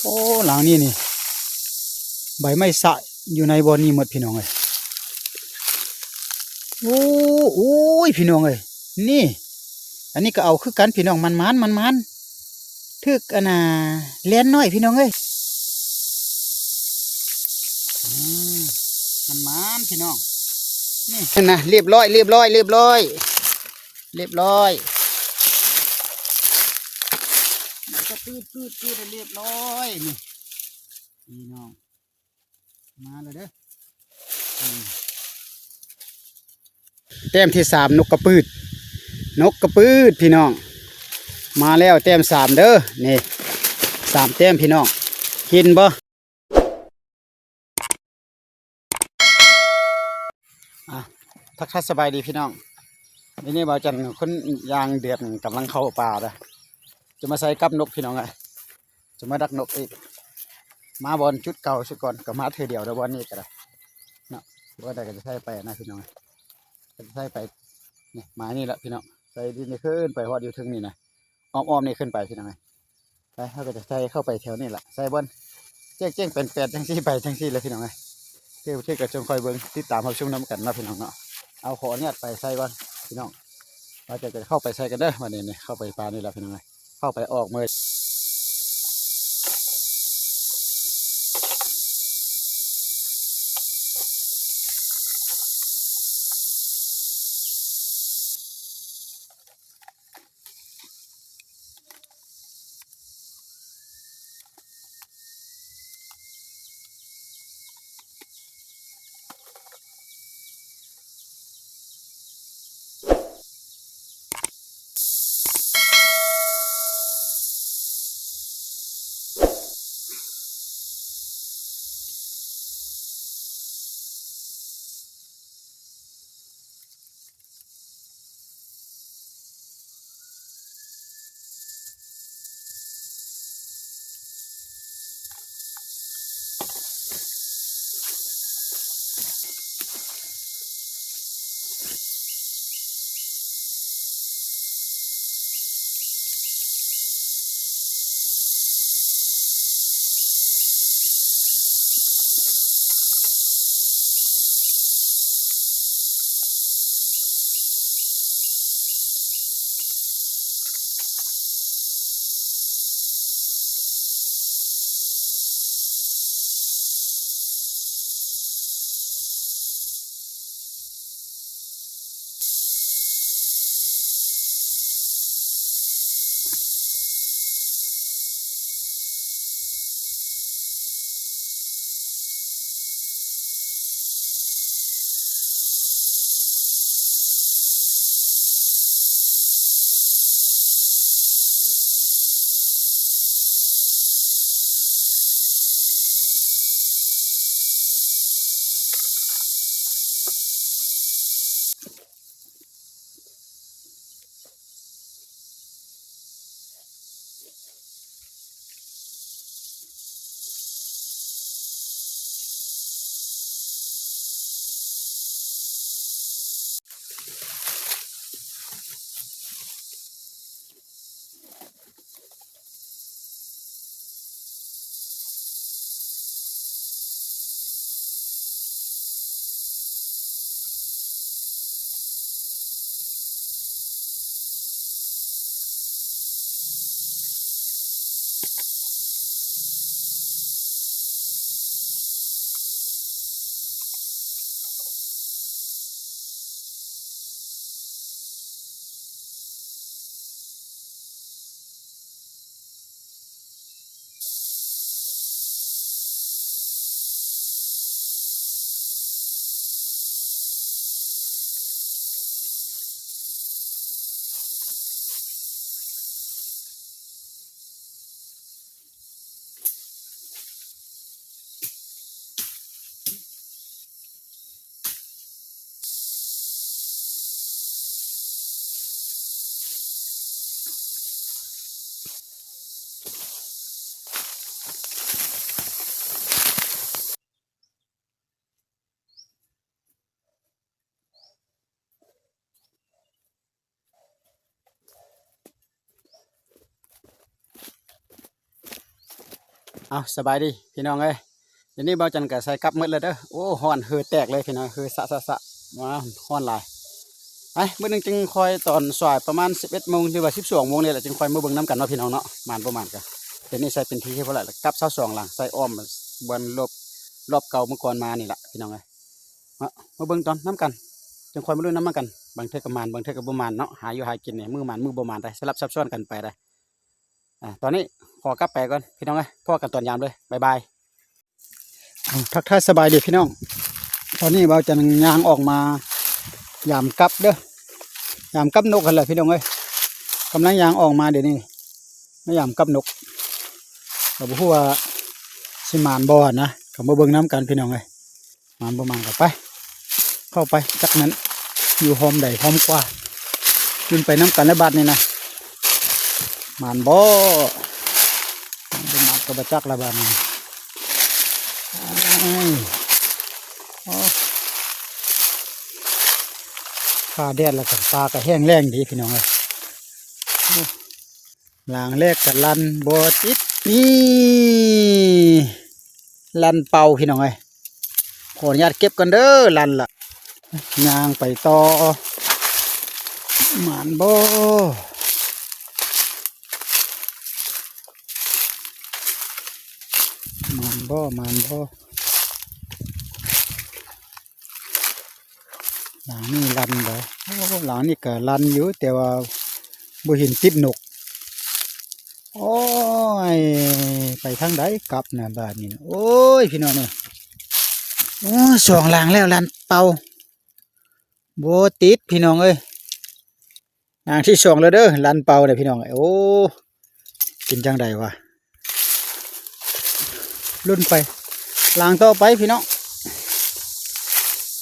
ໂອ້ ຫຼັງນີ້ນີ້ ໃບໄມ້ສະຢູ່ໃນບ່ອນນີ້ໝົດພີ່ນ້ອງເອີຍ. ໂອ້ ໂອ້ຍ ພີ່ນ້ອງເອີຍ ນີ້ ອັນນີ້ກໍເອົາຄືກັນພີ່ນ້ອງ. ໝານໆ ໝານໆ ຖືກອັນນ່າ ແລນນ້ອຍພີ່ນ້ອງເອີຍ. ອືມ ໝານໆ ພີ່ນ້ອງ ນີ້ ຫັ້ນນະ ລຽບຮ້ອຍ ລຽບຮ້ອຍ ລຽບຮ້ອຍ ລຽບຮ້ອຍ ກະປືດໆໆ ລຽບຮ້ອຍ ນີ້ ພີ່ນ້ອງ ມາແລ້ວເດີ. ອືມ ແຕ້ມທີສາມ ນົກກະປືດ ນົກກະປືດ ພີ່ນ້ອງ ມາແລ້ວ ແຕ້ມສາມເດີ. ນີ້ ສາມແຕ້ມ ພີ່ນ້ອງ ເຫັນບໍ່? ອ່ະ ທັກທາຍສະບາຍດີພີ່ນ້ອງ ມື້ນີ້ບ່າວຈັນຄົນຢ່າງເດືອດກຳລັງເຂົ້າປ່າເດີ ຈະມາໃສ່ກັບນົກພີ່ນ້ອງເອີຍ ຈະມາດັກນົກອີກ. ມາບ່ອນຈຸດເກົ່າຊະກ່ອນ ກໍມາເທື່ອດຽວເດີ ບ່ອນນີ້ກໍໄດ້ເນາະ. ບໍ່ໄດ້ກໍຈະໃສ່ໄປນະພີ່ນ້ອງ ກໍຈະໃສ່ໄປ ນີ້ ໝາຍນີ້ລະພີ່ນ້ອງ ໃສ່ດິນນີ້ຂຶ້ນໄປຮອດຢູ່ເທິງນີ້ນະ ອ້ອມໆນີ້ຂຶ້ນໄປພີ່ນ້ອງເອີຍ. ໄປ ເຮົາກໍຈະໃສ່ເຂົ້າໄປແຖວນີ້ລະ ໃສ່ບ່ອນແຈ້ງໆແປນໆ ຈັ່ງຊີ້ໄປຈັ່ງຊີ້ແຫຼະພີ່ນ້ອງເອີຍ. ຄືບໍ່ຖືກກໍຈົ່ງຄອຍເບິ່ງ ຕິດຕາມຮັບຊົມນຳກັນເນາະພີ່ນ້ອງເນາະ. ເອົາ ຂໍອະນຸຍາດໄປໃສ່ກ່ອນພີ່ນ້ອງ ວ່າຈະ ຈະເຂົ້າໄປໃສ່ກັນເດີ. ບັດນີ້ນີ້ ເຂົ້າໄປປ່ານີ້ລະພີ່ນ້ອງເອີຍ ເຂົ້າໄປອອກເໝິດ. ສ ເອົາ ສະບາຍດີພີ່ນ້ອງເອີຍ ດຽວນີ້ບ່າວຈັນກະໃສ່ກັບໝົດແລ້ວເດີ. ໂອ້ ຮ້ອນເຫີແຕກເລີຍພີ່ນ້ອງ ເຫີສະໆໆ ວ້າວ ຮ້ອນຫຼາຍ. ໄປ ມື້ໜຶ່ງຈຶ່ງຄ່ອຍຕອນສວາຍປະມານສິບເອັດໂມງ ຫຼືວ່າສິບສອງໂມງນີ້ແຫຼະ ຈຶ່ງຄ່ອຍມາເບິ່ງນຳກັນເນາະພີ່ນ້ອງເນາະ ໝານບໍ່ໝານກະ. ດຽວນີ້ໃສ່ເປັນທີ່ຮຽບຮ້ອຍແລ້ວ ກັບຊາວສອງຫຼັງ ໃສ່ອ້ອມບ່ອນລອບ ລອບເກົ່າມື້ກ່ອນມານີ້ລະພີ່ນ້ອງເອີຍ. ມາ ມາເບິ່ງຕອນນຳກັນ ຈັ່ງຄ່ອຍມາລຸ້ນນຳກັນ ບາງເທື່ອກໍໝານ ບາງເທື່ອກໍບໍ່ໝານເນາະ ຫາຢູ່ຫາກິນນີ້ ມື້ໝານມື້ບໍ່ໝານໄດ໋ ສະຫຼັບສັບຊ້ອນກັນໄປໄດ໋. ອາ ຕອນນີ້ຂໍກັບໄປກ່ອນພີ່ນ້ອງເອີຍ ພໍ້ກັນຕອນຍາມເລີຍ ບາຍບາຍ. ເອົາ ທັກທາຍສະບາຍດີພີ່ນ້ອງ ຕອນນີ້ບ່າວຈັນຍ່າງອອກມາຍາມກັບເດີ ຍາມກັບນົກຫັ້ນແຫຼະພີ່ນ້ອງເອີຍ ກຳລັງຍ່າງອອກມາດຽວນີ້ ມາຍາມກັບນົກ ກໍບໍ່ຮູ້ວ່າຊິໝານບໍ່ນະ ກໍມາເບິ່ງນຳກັນພີ່ນ້ອງເອີຍ. ໝານບໍ່ໝານກໍໄປ ເຂົ້າໄປ ຈັກແມ່ນຢູ່ຮ່ອມໃດຮ່ອມກວ່າ ຂຶ້ນໄປນຳກັນແລ້ວບາດນີ້ນະ ໝານບໍ່ ໝານບໍ່ໝານກໍບໍ່ຈັກລະບາດນີ້. ອ້າຍ ໂອ້ ຟ້າແດດແລ້ວກໍ ປາກໍແຫ້ງແລ້ງດີພີ່ນ້ອງເອີຍ. ໂອ້ ລາງແລກກໍລັນບໍ່ຕິດ ນີ້ ລັນເປົ່າພີ່ນ້ອງເອີຍ. ຂໍອະນຸຍາດເກັບກ່ອນເດີ ລັນລະ ຍ່າງໄປຕໍ່ ໝານບໍ່ ໝານບໍ່ ໝານບໍ່. ຫຼັງນີ້ລັນບໍ່? ໂອ້ ຫຼັງນີ້ກໍລັນຢູ່ ແຕ່ວ່າບໍ່ເຫັນຕິດນົກ. ໂອ້ຍ ໄປທາງໃດກັບນະບາດນີ້? ໂອ້ຍ ພີ່ນ້ອງເອີຍ ໂອ້ ສອງຫຼັງແລ້ວ ລັນເປົ່າ ບໍ່ຕິດພີ່ນ້ອງເອີຍ. ຫຼັງທີສອງແລ້ວເດີ ລັນເປົ່າເດີພີ່ນ້ອງ. ໂອ້ ເປັນຈັ່ງໃດວະ? ລຸ້ນໄປຫຼັງຕໍ່ໄປພີ່ນ້ອງ.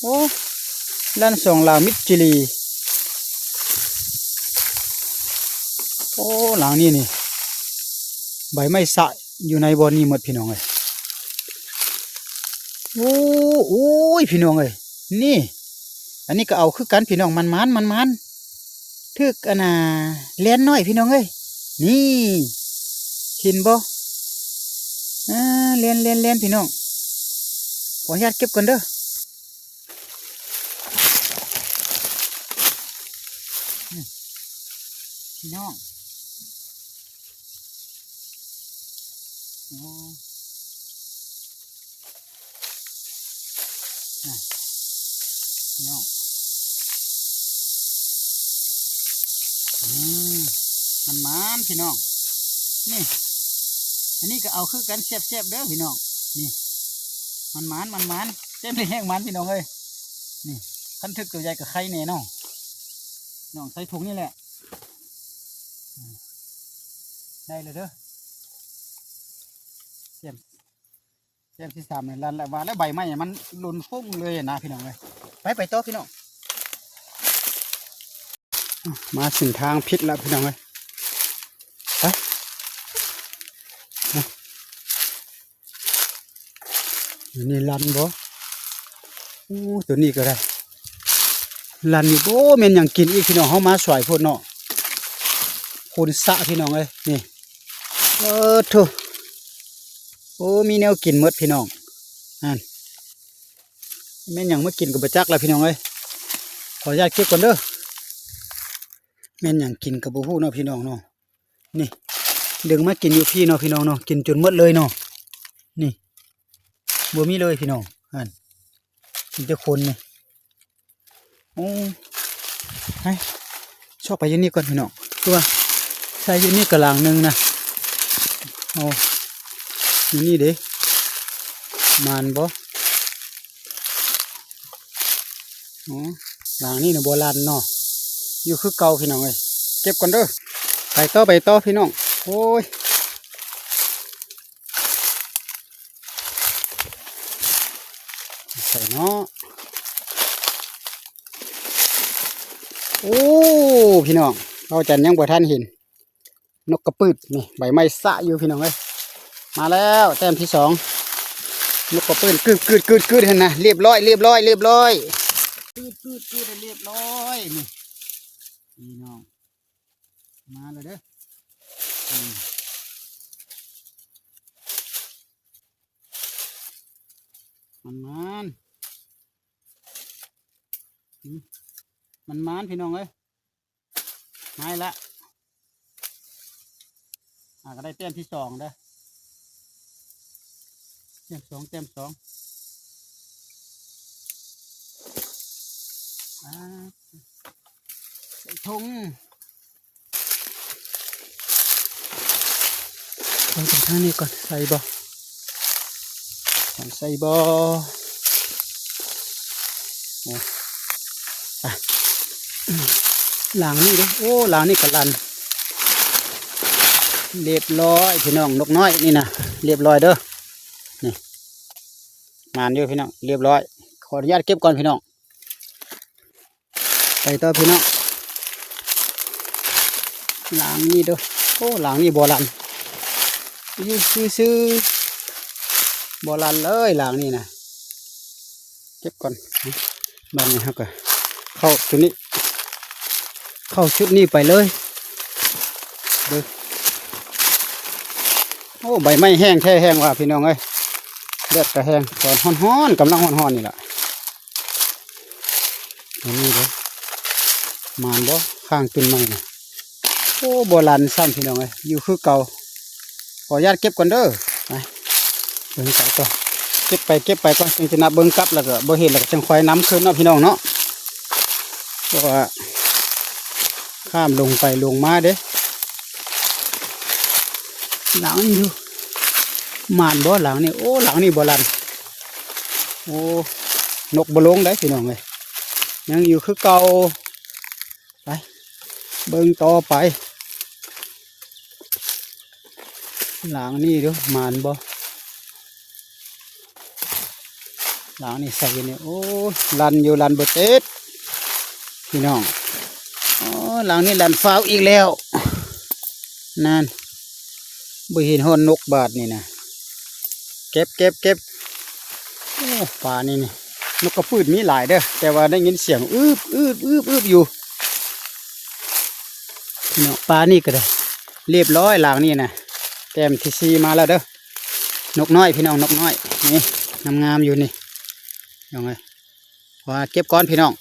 ໂອ້ ລັນສອງຫຼັງມິດຈີ່ຫຼີ. ໂອ້ ຫຼັງນີ້ນີ້ ໃບໄມ້ສະຢູ່ໃນບ່ອນນີ້ໝົດພີ່ນ້ອງເອີຍ. ໂອ້ ໂອ້ຍ ພີ່ນ້ອງເອີຍ ນີ້ ອັນນີ້ກໍເອົາຄືກັນພີ່ນ້ອງ. ໝານໆ ໝານໆ ຖືກອັນນ່າ ແລນນ້ອຍພີ່ນ້ອງເອີຍ. ນີ້ ເຫັນບໍ່? ອ່າ ແລນໆໆ ພີ່ນ້ອງ ຂໍອະນຸຍາດເກັບກ່ອນເດີ. ອືມ ພີ່ນ້ອງ ໂອ້ ນະ ພີ່ນ້ອງ ອືມ ມັນໝານພີ່ນ້ອງ. ນີ້ ອັນນີ້ກໍເອົາຄືກັນ ແຊບໆ ເດີພີ່ນ້ອງ. ນີ້ ມັນໝານ ມັນໝານ ເຕັມແຮງໝານພີ່ນ້ອງເອີຍ. ນີ້ ຄັນຖືກຕົວໃຫຍ່ກໍໄຄແນ່ເນາະ ນ້ອງໃສ່ຖົງນີ້ແຫຼະ. ອືມ ໄດ້ແລ້ວເດີ ແຕ້ມ ແຕ້ມທີສາມນີ້ ລັນແລ້ວ ວ່າແລ້ວໃບໄມ້ມັນຫຼົ່ນຟຸ້ງເລີຍນະພີ່ນ້ອງເອີຍ. ໄປ ໄປຕໍ່ພີ່ນ້ອງ. ມາເສັ້ນທາງຜິດແລ້ວພີ່ນ້ອງເອີຍ ໄປ. ອັນນີ້ລັນບໍ່? ໂອ້ ຕົວນີ້ກໍໄດ້ ລັນຢູ່ບໍ່? ແມ່ນຫຍັງກິນອີກພີ່ນ້ອງ? ເຮົາມາສວຍໂພດເນາະ ໂພນສະພີ່ນ້ອງເອີຍ. ນີ້ ເອີ ໂທ້ ໂອ້ ມີແນວກິນໝົດພີ່ນ້ອງ. ຫັ້ນ ແມ່ນຫຍັງມາກິນກໍບໍ່ຈັກລະພີ່ນ້ອງເອີຍ. ຂໍອະນຸຍາດເກັບກ່ອນເດີ ແມ່ນຫຍັງກິນກໍບໍ່ຮູ້ເນາະພີ່ນ້ອງເນາະ. ນີ້ ດຶງມາກິນຢູ່ພີ້ເນາະພີ່ນ້ອງເນາະ ກິນຈົນໝົດເລີຍເນາະ. ນີ້ ບໍ່ມີເລີຍພີ່ນ້ອງ ຫັ້ນ ກິນແຕ່ຄົນນີ້. ໂອ້ ໄປ ຊອກໄປຢູ່ນີ້ກ່ອນພີ່ນ້ອງ ຄືວ່າໃສ່ຢູ່ນີ້ກະຫຼັງໜຶ່ງນະ. ໂອ້ ຢູ່ນີ້ເດ້ ໝານບໍ່? ອໍ ຫຼັງນີ້ນະບໍ່ລັນເນາະ ຢູ່ຄືເກົ່າພີ່ນ້ອງເອີຍ. ເກັບກ່ອນເດີ ໄປຕໍ່ ໄປຕໍ່ພີ່ນ້ອງ. ໂອ້ຍ ໃສ່ເນາະ. ໂອ້ ພີ່ນ້ອງ ເຮົາຈັນຍັງບໍ່ທັນເຫັນ ນົກກະປືດ ນີ້ ໃບໄມ້ສະຢູ່ພີ່ນ້ອງເອີຍ. ມາແລ້ວແຕ້ມທີສອງ ນົກກະປືດ ກຶດໆໆໆ ຫັ້ນນະ ລຽບຮ້ອຍ ລຽບຮ້ອຍ ລຽບຮ້ອຍ ກຶດໆໆ ລຽບຮ້ອຍ. ນີ້ ພີ່ນ້ອງ ມາແລ້ວເດີ ອືມ. ມັນມານ ອືມ ມັນມານ ພີ່ນ້ອງເອີຍ. ມາອີກລະ ອ່າ ກໍໄດ້ແຕ້ມທີສອງເດີ ແຕ້ມສອງ ແຕ້ມສອງ ອ່າ ໃສ່ຖົງ ເບິ່ງທາງນີ້ກ່ອນ ໃສ່ບໍ່ ໃສ່ບໍ່? ໂອ້ ອ່ະ ຫຼັງນີ້ເດ້ ໂອ້ ຫຼັງນີ້ກໍລັ່ນ ລຽບຮ້ອຍພີ່ນ້ອງ ນົກນ້ອຍນີ້ນະ ລຽບຮ້ອຍເດີ ນີ້ ໝານຢູ່ພີ່ນ້ອງ ລຽບຮ້ອຍ. ຂໍອະນຸຍາດເກັບກ່ອນພີ່ນ້ອງ ໄປຕໍ່ພີ່ນ້ອງ ຫຼັງນີ້ເດີ ໂອ້ ຫຼັງນີ້ບໍ່ລັ່ນ ຢູ່ຊື່ໆ ບໍ່ລັ່ນເລີຍຫຼັງນີ້ນະ. ເກັບກ່ອນ ບາດນີ້ເຮົາກໍເຂົ້າຈຸດນີ້ ເຂົ້າຈຸດນີ້ໄປເລີຍເດີ ໂອ້ ໃບໄມ້ແຫ້ງແທ້ແຮງວ່າພີ່ນ້ອງເອີຍ ແດດກໍແຮງ ຕອນຮ້ອນໆ ກຳລັງຮ້ອນໆ ນີ້ລະ ອັນນີ້ເດີ ໝານບໍ່ ຂ້າງຕົ້ນໄມ້ນະ ໂອ້ ບໍ່ລັ່ນຊ້ຳພີ່ນ້ອງເອີຍ ຢູ່ຄືເກົ່າ. ຂໍອະນຸຍາດເກັບກ່ອນເດີ ໄປ ເບິ່ງໄປກ່ອນ ເກັບໄປເກັບໄປກ່ອນ ຈຶ່ງຈະນັບເບິ່ງກັບ ແລ້ວກໍບໍ່ເຫັນ ແລ້ວກໍຈັ່ງຄ່ອຍນຳຄືນເນາະ ພີ່ນ້ອງເນາະ ເພາະວ່າຂ້າມລົງໄປລົງມາເດ້. ຫຼັງນີ້ດູ ໝານບໍ່ຫຼັງນີ້ ໂອ້ ຫຼັງນີ້ບໍ່ລັ່ນ ໂອ້ ນົກບໍ່ລົງເດ້ ພີ່ນ້ອງເອີຍ ຍັງຢູ່ຄືເກົ່າ. ໄປ ເບິ່ງຕໍ່ໄປ ຫຼັງນີ້ດູ ໝານບໍ່ ຫຼັງນີ້ໃສ່ຢູ່ນີ້ ໂອ້ຍ ລັ່ນຢູ່ ລັ່ນບໍ່ຕິດ ພີ່ນ້ອງ ໂອ້ ຫຼັງນີ້ລັ່ນຟ້າວອີກແລ້ວ ນັ້ນ ບໍ່ເຫັນຮອດນົກບາດນີ້ນະ ເກັບ ເກັບ ເກັບ ໂອ້ ປ່ານີ້ນີ້ ນົກກະປືດມີຫຼາຍເດີ ແຕ່ວ່າໄດ້ຍິນສຽງອືບ ອືບ ອືບ ອືບຢູ່ ເນາະ ປ່ານີ້ກໍໄດ້ ລຽບຮ້ອຍຫຼັງນີ້ນະ ແຕ້ມທີສີ່ມາແລ້ວເດີ ນົກນ້ອຍ ພີ່ນ້ອງ ນົກນ້ອຍ ນີ້ ງາມໆ ຢູ່ນີ້ ນ້ອງເອີຍ ວ່າເກັບກ່ອນ ພີ່ນ້ອງ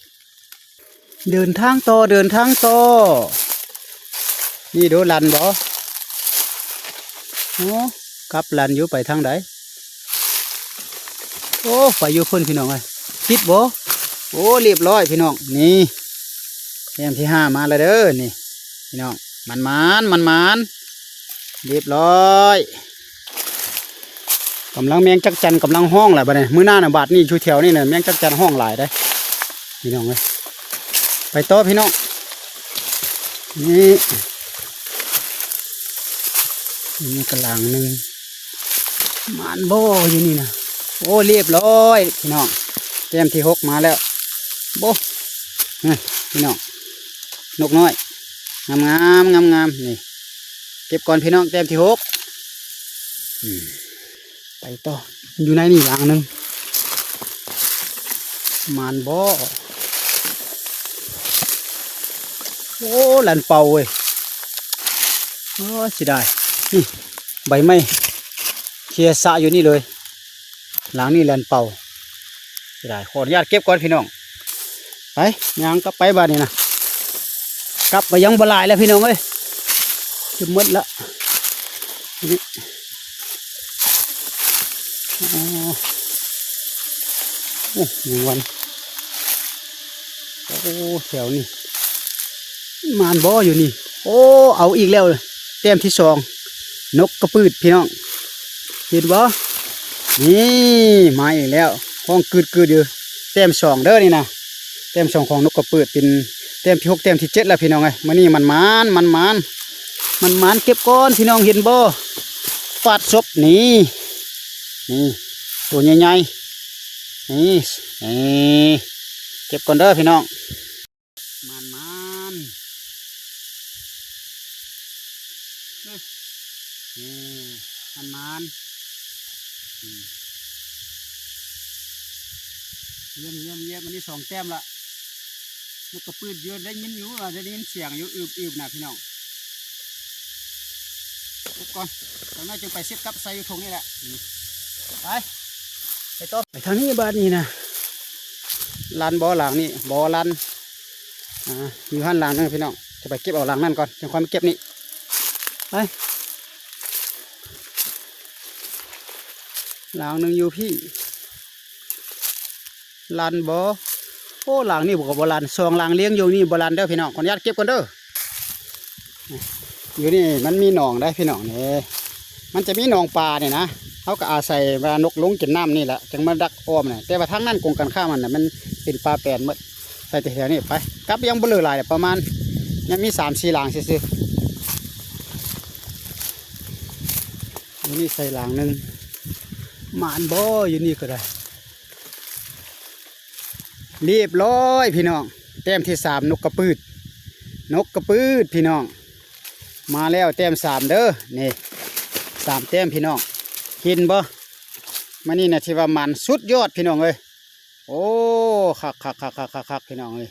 ເດີນທາງຕໍ່ ເດີນທາງຕໍ່ ນີ້ດູ ລັ່ນບໍ່ ໂອ້ ກັບລັ່ນຢູ່ ໄປທາງໃດ ໂອ້ ໄປຢູ່ພຸ້ນ ພີ່ນ້ອງເອີຍ ຕິດບໍ່ ໂອ້ ລຽບຮ້ອຍ ພີ່ນ້ອງ ນີ້ ແຕ້ມທີຫ້າມາແລ້ວເດີ ນີ້ ພີ່ນ້ອງ ໝານໆ ໝານໆ ລຽບຮ້ອຍ. ກຳລັງແມງຈັກຈັນກຳລັງຮ້ອງແຫຼະບາດນີ້ ມື້ໜ້ານະ ບາດນີ້ຢູ່ແຖວນີ້ນະ ແມງຈັກຈັນຮ້ອງຫຼາຍເດ້ ພີ່ນ້ອງເອີຍ ໄປຕໍ່ພີ່ນ້ອງ ນີ້ ນີ້ກະຫຼັງໜຶ່ງ ໝານບໍ່ຢູ່ນີ້ນະ ໂອ້ ລຽບຮ້ອຍພີ່ນ້ອງ ແຕ້ມທີຫົກມາແລ້ວ ໂອ້ ນີ້ພີ່ນ້ອງ ນົກນ້ອຍ ງາມໆ ງາມໆ ນີ້ ເກັບກ່ອນພີ່ນ້ອງ ແຕ້ມທີຫົກ ອືມ ໄປຕໍ່ ຢູ່ໃນນີ້ຫຼັງໜຶ່ງ ໝານບໍ່ ໂອ້ ລັ່ນເປົ່າເວີຍ ໂອ້ ເສຍດາຍ ນີ້ ໃບໄມ້ເຄຍສະຢູ່ນີ້ເລີຍ ຫຼັງນີ້ລັ່ນເປົ່າ ເສຍດາຍ ຂໍອະນຸຍາດເກັບກ່ອນພີ່ນ້ອງ ໄປ ຍ່າງກັບໄປບາດນີ້ນະ ກັບໄປຍັງບໍ່ຫຼາຍແລ້ວພີ່ນ້ອງເອີຍ ຈະໝົດລະ ນີ້ ອໍ ໂອ້ ແມງວັນ ໂອ້ ແຖວນີ້ ໝານບໍ່ຢູ່ນີ້ ໂອ້ ເອົາອີກແລ້ວ ແຕ້ມທີສອງ ນົກກະປືດພີ່ນ້ອງ ເຫັນບໍ່ ນີ້ ມາອີກແລ້ວ ຮ້ອງກືດໆ ຢູ່ ແຕ້ມສອງເດີນີ້ນະ ແຕ້ມສອງຂອງນົກກະປືດ ເປັນແຕ້ມທີຫົກ ແຕ້ມທີເຈັດແລ້ວພີ່ນ້ອງເອີຍ ມື້ນີ້ໝານໆ ໝານໆ ໝານໆ ເກັບກ່ອນພີ່ນ້ອງ ເຫັນບໍ່ ຟາດສົບ ນີ້ ນີ້ ໂຕໃຫຍ່ໆ ນີ້ ນີ້ ເກັບກ່ອນເດີພີ່ນ້ອງ ໝານໆ ເອີ ນີ້ ໝານໆ ອືມ ຢ້ຽມໆໆ ອັນນີ້ສອງແຕ້ມລະ ນົກກະປືດຢູ່ ໄດ້ຍິນຢູ່ ອາດຈະໄດ້ຍິນສຽງຢູ່ ອືບໆ ນະພີ່ນ້ອງ ເກັບກ່ອນ ຈັກໜ້ອຍຈຶ່ງໄປເກັບກັບໃສ່ຢູ່ຖົງນີ້ແຫຼະ ນີ້ ໄປ ໄປຕໍ່ ໄປທາງນີ້ບາດນີ້ນະ. ລານບໍ່ ຫຼັງນີ້ບໍ່ ລານ ອ່າ ຢູ່ຫັ້ນຫຼັງໜຶ່ງພີ່ນ້ອງ. ຈະໄປເກັບເອົາຫຼັງນັ້ນກ່ອນ ຈັ່ງຄ່ອຍມາເກັບນີ້. ໄປ ຫຼັງໜຶ່ງຢູ່ພີ້. ລານບໍ່? ໂອ້ ຫຼັງນີ້ກໍບໍ່ລານ ສອງຫຼັງລຽງຢູ່ນີ້ບໍ່ລານເດີພີ່ນ້ອງ. ຂໍອະນຸຍາດເກັບກ່ອນເດີ. ຢູ່ນີ້ມັນມີໜອງໄດ໋ພີ່ນ້ອງນີ້ ມັນຈະມີໜອງປານີ້ນະ. ເຮົາກໍອາໄສວ່ານົກລົງກິນນ້ຳນີ້ແຫຼະ ຈຶ່ງມາດັກອ້ອມນະ. ແຕ່ວ່າທາງນັ້ນກົງກັນຂ້າມຫັ້ນນະ ມັນເປັນປ່າແປນໝົດ. ໃສ່ແຕ່ແຖວນີ້ໄປ ກັບຍັງບໍ່ເຫຼືອຫຼາຍ ປະມານຍັງມີສາມສີ່ຫຼັງຊື່ໆ. ຢູ່ນີ້ໃສ່ຫຼັງໜຶ່ງ ໝານບໍ່ ຢູ່ນີ້ກໍໄດ້. ລຽບຮ້ອຍພີ່ນ້ອງ ແຕ້ມທີສາມ ນົກກະປືດ ນົກກະປືດພີ່ນ້ອງ. ມາແລ້ວແຕ້ມສາມເດີ ນີ້ສາມແຕ້ມພີ່ນ້ອງ. ເຫັນບໍ່? ມື້ນີ້ນະຖືວ່າໝານສຸດຍອດພີ່ນ້ອງເອີຍ. ໂອ້ ຄັກໆໆໆໆ ພີ່ນ້ອງເອີຍ.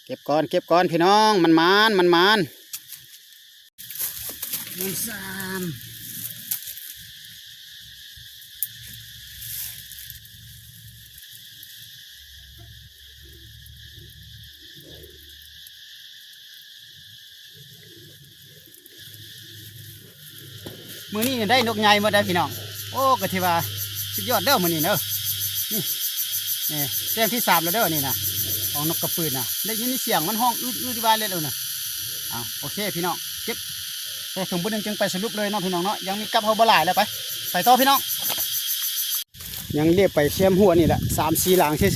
ເກັບກ່ອນ ເກັບກ່ອນພີ່ນ້ອງ ມັນໝານ ມັນໝານ. ໝານສາມ ມື້ນີ້ໄດ້ນົກໃຫຍ່ໝົດໄດ໋ພີ່ນ້ອງ. ໂອ້ ກໍຖືວ່າສຸດຍອດເດີມື້ນີ້ເດີ. ນີ້ ນີ້ແຕ້ມທີສາມແລ້ວເດີນີ້ນະ ຂອງນົກກະປືດນະ. ໄດ້ຍິນສຽງມັນຮ້ອງອືດໆວ່າເລັດແລ້ວນະ. ເອົາ ໂອເຄພີ່ນ້ອງ ເກັບໃສ່ຖົງບຶດໜຶ່ງ ຈຶ່ງໄປສະຫຼຸບເລີຍເນາະພີ່ນ້ອງເນາະ. ຍັງມີກັບເຮົາບໍ່ຫຼາຍແລ້ວ ໄປ ໄປຕໍ່ພີ່ນ້ອງ. ຍັງລຽບໄປແຄມຫົວນີ້ແຫຼະ ສາມສີ່ຫຼັງຊື່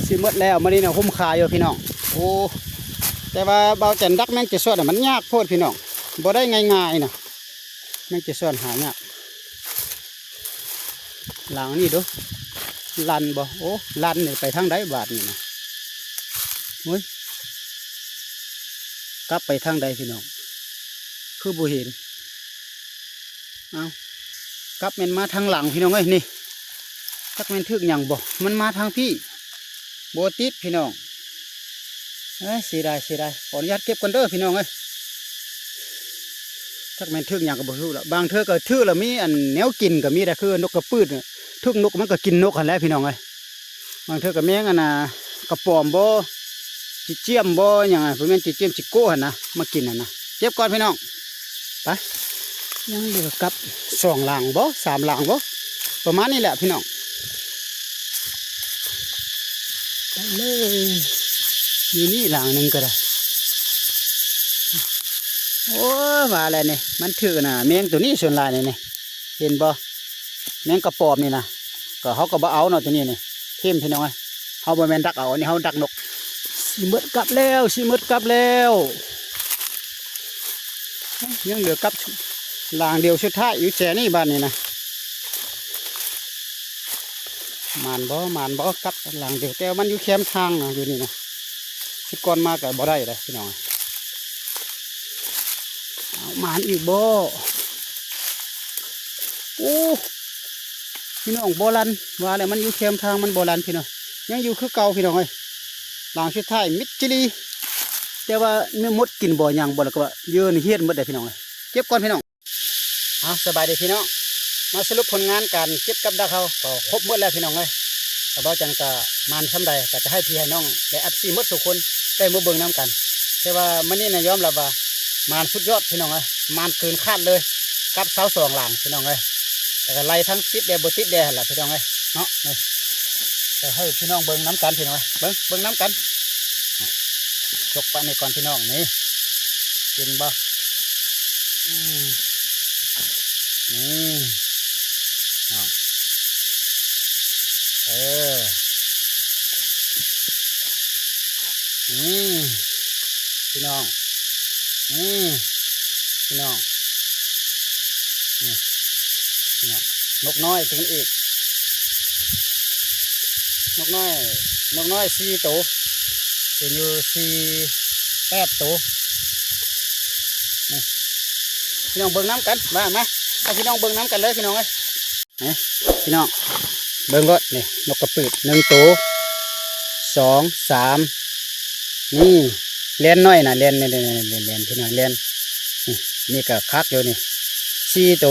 ໆ ຊິໝົດແລ້ວ. ມື້ນີ້ນະຄຸ້ມຄ່າຢູ່ພີ່ນ້ອງ. ໂອ້ ແຕ່ວ່າບ່າວຈັນດັກແມງເຈສວນນະ ມັນຍາກໂພດພີ່ນ້ອງ ບໍ່ໄດ້ງ່າຍໆນະ. ແມງເຈສວນຫາຍາກ. ຫຼັງນີ້ດູ ລັນບໍ່? ໂອ້ ລັນນີ້ໄປທາງໃດບາດນີ້ນະ? ໂອ້ຍ ກັບໄປທາງໃດພີ່ນ້ອງ? ຄືບໍ່ເຫັນ. ເອົ້າ ກັບແມ່ນມາທາງຫຼັງພີ່ນ້ອງເອີຍ. ນີ້ ຈັກແມ່ນຖືກຫຍັງບໍ່? ມັນມາທາງພີ້ ບໍ່ຕິດພີ່ນ້ອງ. ເອີຍ ເສຍດາຍ ເສຍດາຍ. ຂໍອະນຸຍາດເກັບກ່ອນເດີພີ່ນ້ອງເອີຍ. ຈັກແມ່ນຖືກຫຍັງກໍບໍ່ຮູ້ລະ. ບາງເທື່ອກໍຖືກລະມີອັນແນວກິນກໍມີໄດ໋ ຄືນົກກະປືດ ຖືກນົກມັນກໍກິນນົກຫັ້ນແຫຼະພີ່ນ້ອງເອີຍ. ບາງເທື່ອກໍແມງອັນນ່າ ກະປອມບໍ່ ຈີ້ຈຽມບໍ່ ຫຍັງ ບໍ່ແມ່ນຈີ້ຈຽມ ຈິໂກ້ຫັ້ນນະ ມາກິນຫັ້ນນະ. ເກັບກ່ອນພີ່ນ້ອງ. ໄປ ຍັງເຫຼືອກັບສອງຫຼັງບໍ່ ສາມຫຼັງບໍ່ ປະມານນີ້ແຫຼະພີ່ນ້ອງ. ໄປເລີຍ ຢູ່ນີ້ຫຼັງໜຶ່ງກໍໄດ້. ໂອ້ ວ່າແລ້ວນີ້ ມັນຖືກນະ ແມງໂຕນີ້ສ່ວນຫຼາຍນີ້ ນີ້ ເຫັນບໍ່? ແມງກະປອມນີ້ນະ ກໍເຮົາກໍບໍ່ເອົາເນາະ ໂຕນີ້ນີ້ ຖິ້ມພີ່ນ້ອງເອີຍ. ເຮົາບໍ່ແມ່ນດັກເອົາ ອັນນີ້ເຮົາດັກນົກ. ຊິໝົດກັບແລ້ວ ຊິໝົດກັບແລ້ວ. ຍັງເຫຼືອກັບຫຼັງດຽວສຸດທ້າຍຢູ່ແຈນີ້ບາດນີ້ນະ. ໝານບໍ່ ໝານບໍ່ ກັບຫຼັງດຽວ ແຕ່ວ່າມັນຢູ່ແຄມທາງນະ ຢູ່ນີ້ນະ. ຊຸດກ່ອນມາກໍບໍ່ໄດ້ເດ້ພີ່ນ້ອງ. ເອົາ ໝານອີກບໍ່? ໂອ້ ພີ່ນ້ອງ ບໍ່ລັນ ວ່າແລ້ວມັນຢູ່ແຄມທາງ ມັນບໍ່ລັນພີ່ນ້ອງ. ຍັງຢູ່ຄືເກົ່າພີ່ນ້ອງເອີຍ. ຫຼັງສຸດທ້າຍມິດຈີ່ຫຼີ ແຕ່ວ່າແມ່ນມົດກິນບໍ່ຫຍັງບໍ່ ແລ້ວກໍວ່າເຫຍື່ອນີ້ຮຽດໝົດເດ້ພີ່ນ້ອງເອີຍ. ເກັບກ່ອນພີ່ນ້ອງ. ເອົາ ສະບາຍດີພີ່ນ້ອງ ມາສະຫຼຸບຜົນງານການເກັບກັບດັກເຮົາກໍຄົບໝົດແລ້ວພີ່ນ້ອງເອີຍ. ກະເບົາຈັນກະໝານສ່ຳໃດ ກະຈະໃຫ້ພີ່ໃຫ້ນ້ອງ ແລະ ເອັຟຊີໝົດທຸກຄົນໄດ້ມາເບິ່ງນຳກັນ. ແຕ່ວ່າມື້ນີ້ນະຍອມຮັບວ່າໝານສຸດຍອດພີ່ນ້ອງເອີຍ ໝານເກີນຄາດເລີຍ ກັບຊາວສອງຫຼັງພີ່ນ້ອງເອີຍ. ແຕ່ກະໄລ່ທັງຕິດແດ່ບໍ່ຕິດແດ່ຫັ້ນລະພີ່ນ້ອງເອີຍເນາະ. ນີ້ ຈະໃຫ້ພີ່ນ້ອງເບິ່ງນຳກັນພີ່ນ້ອງເອີຍ ເບິ່ງ ເບິ່ງນຳກັນ. ຈົກປະນີ້ກ່ອນພີ່ນ້ອງ ນີ້ ເຫັນບໍ່? ອືມ ນີ້ ເອົາ ເອີ ນີ້ ພີ່ນ້ອງ ນີ້ ພີ່ນ້ອງ ນີ້ ພີ່ນ້ອງ ນົກນ້ອຍຕົວນີ້ອີກ ນົກນ້ອຍ ນົກນ້ອຍສີ່ໂຕ ເປັນຢູ່ສີ່ ແປດໂຕ. ນີ້ ພີ່ນ້ອງເບິ່ງນຳກັນ ມາ ມາ ໃຫ້ພີ່ນ້ອງເບິ່ງນຳກັນເລີຍພີ່ນ້ອງເອີຍ. ນີ້ ພີ່ນ້ອງເບິ່ງໂລດ ນີ້ ນົກກະປືດໜຶ່ງໂຕ ສອງ ສາມ ນີ້ ແລ່ນນ້ອຍນະ ແລ່ນ ແລ່ນ ແລ່ນ ແລ່ນ ແລ່ນ ພີ່ນ້ອງ ແລ່ນ. ນີ້ ນີ້ກໍຄັກຢູ່ນີ້ ສີ່ໂຕ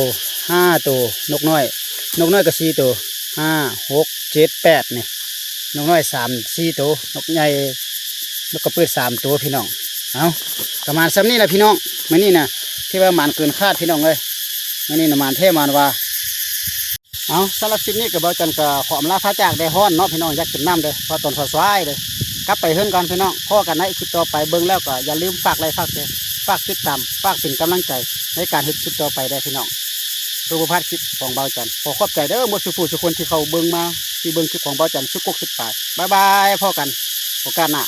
ຫ້າໂຕ ນົກນ້ອຍ ນົກນ້ອຍກໍສີ່ໂຕ. ຫ້າ ຫົກ ເຈັດ ແປດ ນີ້ ນົກນ້ອຍສາມສີ່ໂຕ ນົກໃຫຍ່ ນົກກະປຶດສາມໂຕພີ່ນ້ອງ. ເອົາ ປະມານສ່ຳນີ້ລະພີ່ນ້ອງ ມື້ນີ້ນະ ຖືວ່າໝານເກີນຄາດພີ່ນ້ອງເອີຍ ມື້ນີ້ນະ ໝານແທ້ໝານວ່າ. ເອົາ ສຳລັບຄລິບນີ້ກໍ ບ່າວຈັນກໍຂໍອຳລາພາຈາກແດ່ ຮ້ອນເນາະພີ່ນ້ອງ ຢາກກິນນ້ຳເດ້ ເພາະຕອນສວາຍໆເດ້ ກັບໄປເຮືອນກ່ອນພີ່ນ້ອງ. ພໍ້ກັນໃນຄລິບຕໍ່ໄປ ເບິ່ງແລ້ວກໍຢ່າລືມຝາກໄລຄ໌ ຝາກແຊ ຝາກຕິດຕາມ ຝາກເປັນກຳລັງໃຈໃນການເຮັດຄລິບຕໍ່ໄປເດີ້ພີ່ນ້ອງ ເພື່ອບໍ່ພາດຄລິບຂອງບ່າວຈັນ. ຂໍຂອບໃຈເດີ້ໝົດສູ່ຜູ້ທຸກຄົນທີ່ເຂົ້າເບິ່ງມາ ທີ່ເບິ່ງຄລິບຂອງບ່າວຈັນສຸດກົກສຸດປາຍ. ບາຍບາຍ ພໍ້ກັນໂອກາດໜ້າ.